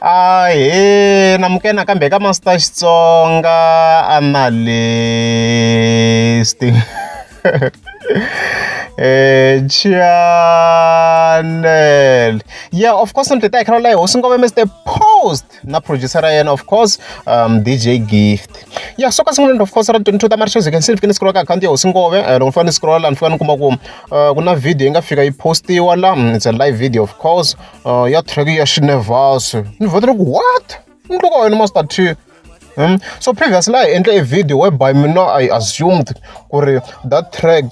Ahee namukela nakambe eka Master Xitsonga Analyst channel yeah of course ni tita hi kha la hosi ngove Mr Post na producer ra yena of course DJ Gift ya so ka siku of course ra 22 ta March as you can see ni fike ni scroll ka account ya hosi ngove loko ni fika ni scroll la ni fika ni kuma ku ku na video yi nga fika yi postiwa la it's a live video of course ya track ya Xinevhasi ni vhotela ku what ni twa ka wena Master T. So previously a hi endle a video whereby mina I assumed ku ri that track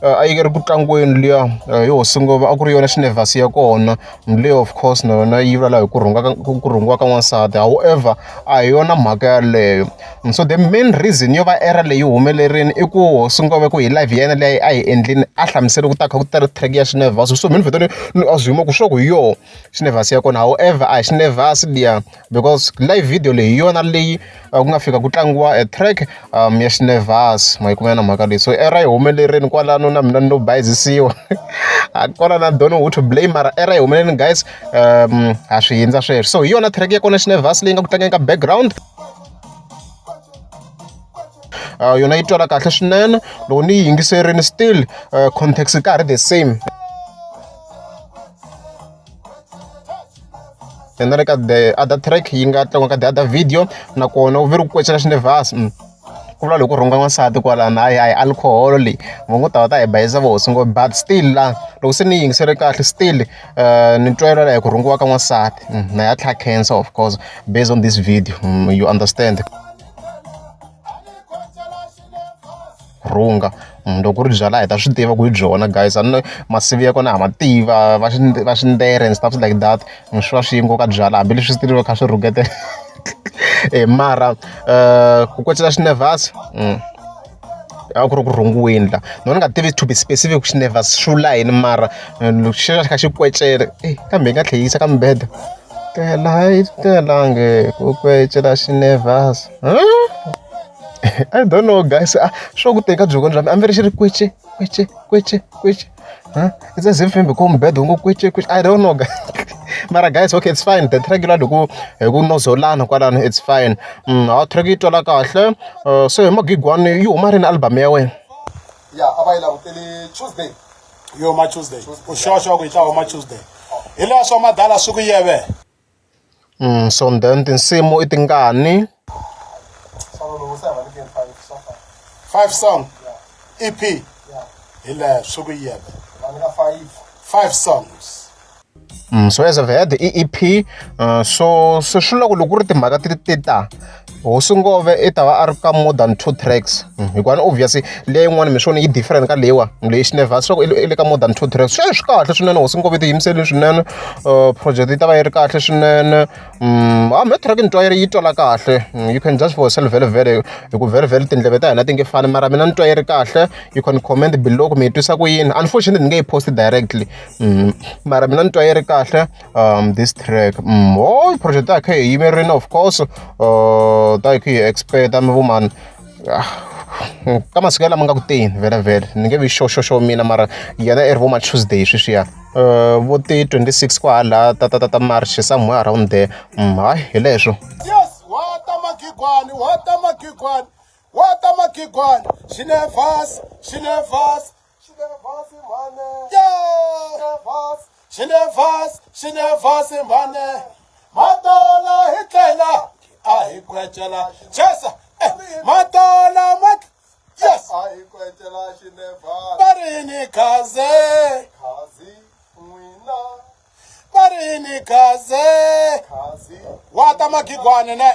a yi ri ku tlangweni liya hi hosi ngove a ku ri yona Xinevhasi ya kona leyi of course na yona yi vulavula hi ku rhunga ka ku rhungiwa ka n'wansati however a hi yona mhaka yaleyo so the main reason yo va era leyi humelerile i ku hosi ngove ku hi live ya yena leyi a yi endlini a hlamusele ku ta kha ku ta ri track ya Xinevhasi so mina ni vhete ni assume ku sure ku hi yoho Xinevhasi ya kona however a hi Xinevhasi liya because live video leyi hi yona leyi ku nga fika ku tlangiwa e track ya Xinevhasi ma yi kuma na mhaka leyi so era yi humelerile kwalano na mina ni lo bayizisiwa a kwala na don't know who to blame mara era yi humelerile guys ha swi hindza sweswo so hi yona track ya kona Xinevhasi leyi nga ku tlangeni ka background yona yi twala kahle swinene loko ni yi yingiserile still context ka ha ri the same na le ka the other track yi nga tlangiwa ka the other video nakona u ve ri ku kwecela Xinevhasi ku vula loko rhunga n'wansati kwalano hayi hayi alcohol leyi va ngo ta va ta hi bayisa vohosi ngopfu but still la loko se ni yi yingisele kahle still ni twa hi ku rhungiwa ka n'wansati na ya tlha khensa of course based on this video you understand. Rhunga loko ku ri byalwa hi ta swi tiva ku hi byona guys a ni masivi ya kona ha ma tiva va va xindere and stuff like that swi va swi yingo ka byalwa hambileswi swi kha swi rhuketela mara ku kwetsela xinevhasi a ku ri ku rhungiweni la no ni nga tivi to be specific ku xinevhasi swi vula yini mara loko xi kha xi kwecela kambe hi nga tlhela yisa ka mibedwa tela yi telangi ku kwecela xinevhasi. I don't know guys ah swo ku teka byongo bya mina a mi ri xi ri kwece kwece kwece kwece huh it's as if maybe ku mubedo wu ngo kwece kwece I don't know guys mara guys okay it's fine the track yi ku hi ku nozolana kwalano it's fine ha track yi twala kahle so hi magigwani yi huma rini album ya wena ya a va yi langutele Tuesday yi huma Tuesday u sure sure ku yi ta huma Tuesday hi leswo madala swi ku yeve So then tinsimu i tingani? 5 song EP hi leswo ku yeve 5 songs. So as I've heard i EP so se swi vula ku loko ku ri timhaka ti ti ta hosi ngove i ta va a ri ka more than two tracks hikuva ni obviously leyi yin'wana mi swona yi different ka leyiwa leyi xinevhasi swa ku i le ka more than two tracks swi swi kahle swinene hosi ngove tiyimiseli swinene project yi ta va yi ri kahle swinene ha me track ni twa yi ri yi twala kahle you can judge for yourself vhele vhele hi ku vhele vhele tindleve ta hina ti nge fani mara mina ni twa yi ri kahle you can comment below ku mi yi twisa ku yini unfortunately ni nge yi post directly mara mina ni twa yi ri kahle this track oh project ya kha hi yimerini of course ta hi kha hi expect mi vo mani ka masiku lama nga ku teni vhele vhele ni nge vi sure sure sure mina mara yena i ri vo ma Tuesday sweswiya vo ti 26 kwahala ta ta ta ta March somewhere around there hayi hi leswo. Yes, wa ta magigwani wa ta magigwani wa ta magigwani xinevhasi xinevhasi xinevhasi mhane yeah xinevhasi xinevhasi mhane matala hi tlela a hi kwecela chesa matala ma yes a hi kwecela xinevhasi va ri ni khaze khazi n'wina va ri ni khaze khazi wa ta magigwani ne.